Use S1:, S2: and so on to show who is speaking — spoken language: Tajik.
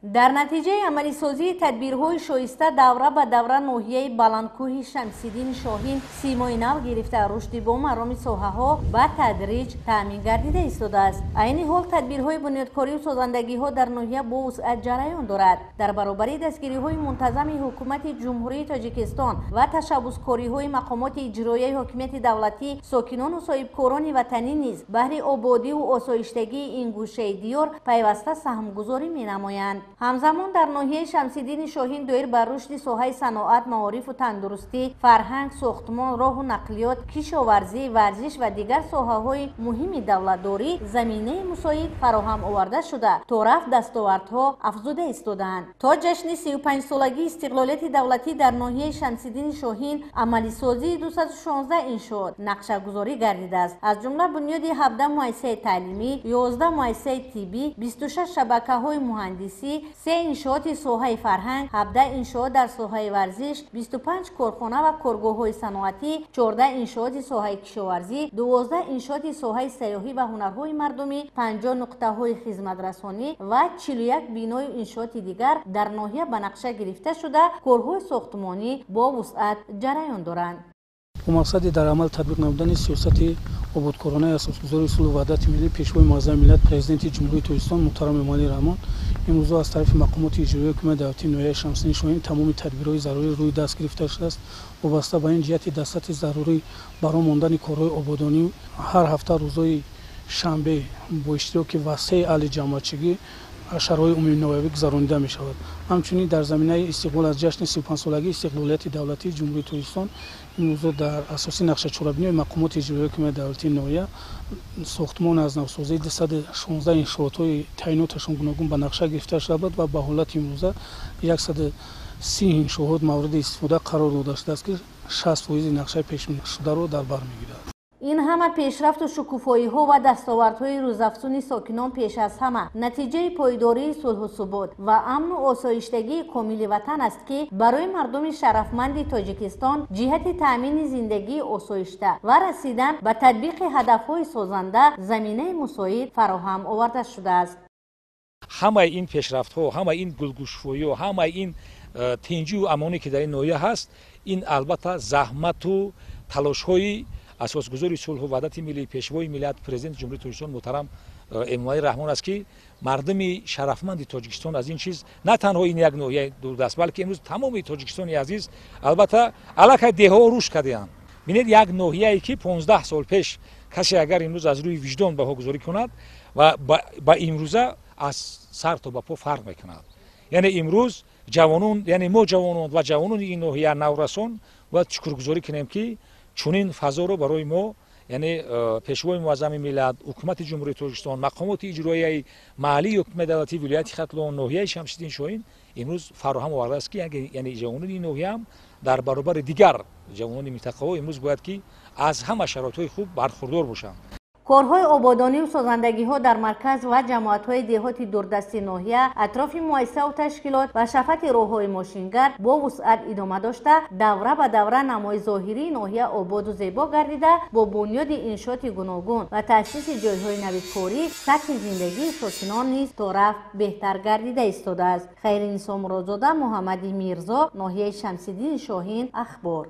S1: Дар натиҷаи амалисозии тадбирҳои шоиста давра ба давра ноҳияи баландкӯҳи Шамсиддини Шоҳин симои нав гирифта, рушди бо мароми соҳаҳо ба тадриҷ таъмин гардида истодааст. Айни ҳол тадбирҳои бунёдкорию созандагиҳо дар ноҳия бо вусъат ҷараён дорад. Дар баробари дастгириҳои мунтазами ҳукумати Ҷумҳурии Тоҷикистон ва ташаббускориҳои мақомоти иҷроияи ҳокимияти давлатӣ, сокинону соҳибкорони ватанӣ низ баҳри ободиву осоиштагии ин гӯшаи диёр пайваста саҳмгузорӣ менамоянд. Ҳамзамон дар ноҳияи Шамсиддини Шоҳин доир ба рушди соҳаи саноат, маорифу тандурустӣ, фарҳанг, сохтмон, роҳу нақлиёт, кишоварзӣ, варзиш ва дигар соҳаҳои муҳими давлатдорӣ заминаи мусоид фароҳам оварда шуда, то рафт дастовардҳо афзуда истодаанд. То ҷашни 35-солагии истиқлолияти давлатӣ дар ноҳияи Шамсиддини Шоҳин амалисозии 216 иншоот нақшагузорӣ гардидааст. Аз ҷумла бунёди 17 муассисаи таълимӣ, 11 муассисаи тиббӣ, 26 шабакаҳои муҳандисӣ, 3 иншооти соҳаи фарҳанг, 17 иншоот дар соҳаи варзиш, 25 корхона ва коргоҳҳои саноатӣ, 14 иншооти соҳаи кишоварзӣ, 12 иншооти соҳаи сайёҳӣ ва ҳунарҳои мардумӣ, 50 нуқтаҳои хизматрасонӣ ва 41 биною иншооти дигар дар ноҳия ба нақша гирифта шуда, корҳои сохтмонӣ бо вусъат ҷараён доранд.
S2: Бо мақсади дар амал татбиқ намудани сиёсати ободкоронаи асосгузори сулҳу ваҳдати миллӣ, Пешвои муаззами миллат, Президенти Ҷумҳурии Тоҷикистон муҳтарам Эмомалӣ Раҳмон, имрӯзо аз тарафи мақомоти иҷроияи ҳукумати давлатии ноҳияи Шамсиддини Шоҳин тамоми тадбирҳои зарурӣ рӯи даст гирифта шудааст. Вобаста ба ин ҷиҳати дар сатҳи зарурӣ барои мондани корҳои ободонӣ ҳар ҳафта рӯзҳои шанбе бо иштироки васеи аҳли ҷамоатчигӣ шаҳрҳои умуминоҳиявӣ гузаронида мешавад. Ҳамчунин дар заминаи истиқбол аз ҷашни 35-солагии истиқлолияти давлатии Ҷумҳурии Тоҷикистон имрӯзо дар асоси нақшачорабиниҳои мақомоти иҷроияи ҳукумати давлатии ноҳия сохтмон аз навсозии 216 иншоотҳои таъиноташон гуногун ба нақша гирифта шуда буд ва ба ҳолати имрӯза 130 иншоот мавриди истифода қарор дода шудааст, ки 60% нақшаи пешбинишударо дар бар мегирад.
S1: Ин ҳама пешрафту шукуфоиҳо ва дастовардҳои рӯзафзуни сокинон пеш аз ҳама натиҷаи пойдории сулҳу субот ва амну осоиштагии комили ватан аст, ки барои мардуми шарафманди Тоҷикистон ҷиҳати таъмини зиндагии осоишта ва расидан ба татбиқи ҳадафҳои созанда заминаи мусоид фароҳам оварда шудааст.
S3: Ҳамаи ин пешрафтҳо, ҳамаи ин гулгушфоиҳо, ҳамаи ин тинҷию амонӣ, ки дар ин ноҳия ҳаст, ин албатта заҳмату талошҳои асосгузори сулҳу ваҳдати миллӣ, Пешвои миллат, Президенти Ҷумҳурии Тоҷикистон муҳтарам Эмомалӣ Раҳмон аст, ки мардуми шарафманди Тоҷикистон аз ин чиз на танҳо ин як ноҳияи дурдаст, балки имрӯз тамоми Тоҷикистони азиз, албатта аллакай деҳаҳо рушд кардаанд. Бинед, як ноҳияе, ки 15 сол пеш касе агар имрӯз аз рӯи виҷдон баҳогузорӣ кунад ва ба имрӯза аз сар то ба по фарқ мекунад. Яъне имрӯз ҷавонон, яъне мо ҷавонон ва ҷавонони ин ноҳия, наврасон бояд шукргузорӣ кунем, ки чунин фазоро барои мо, яъне Пешвои муаззами миллат, ҳукумати Ҷумҳурии Тоҷикистон, мақомоти иҷроияи маҳаллии ҳукумати давлатии вилояти Хатлон, ноҳияи Шамсиддин Шоҳин имрӯз фароҳам овардааст, ки яъне ҷавонони ин ноҳияам дар баробари дигар ҷавонони минтақаҳо имрӯз бояд ки аз ҳама шароитҳои хуб бархурдор бошанд.
S1: Корҳои ободонию созандагиҳо дар марказ ва ҷамоатҳои деҳоти дурдасти ноҳия, атрофи муассисаву ташкилот ва шафати роҳҳои мошингард бо вусъат идома дошта, давра ба давра намои зоҳирии ноҳия ободу зебо гардида, бо бунёди иншооти гуногун ва таъсиси ҷойҳои нави корӣ сатҳи зиндагии сокинон низ то рафт беҳтар гардида истодааст. Хайринисо Муродзода, Муҳаммади Мирзо, ноҳияи Шамсиддини Шоҳин, Ахбор.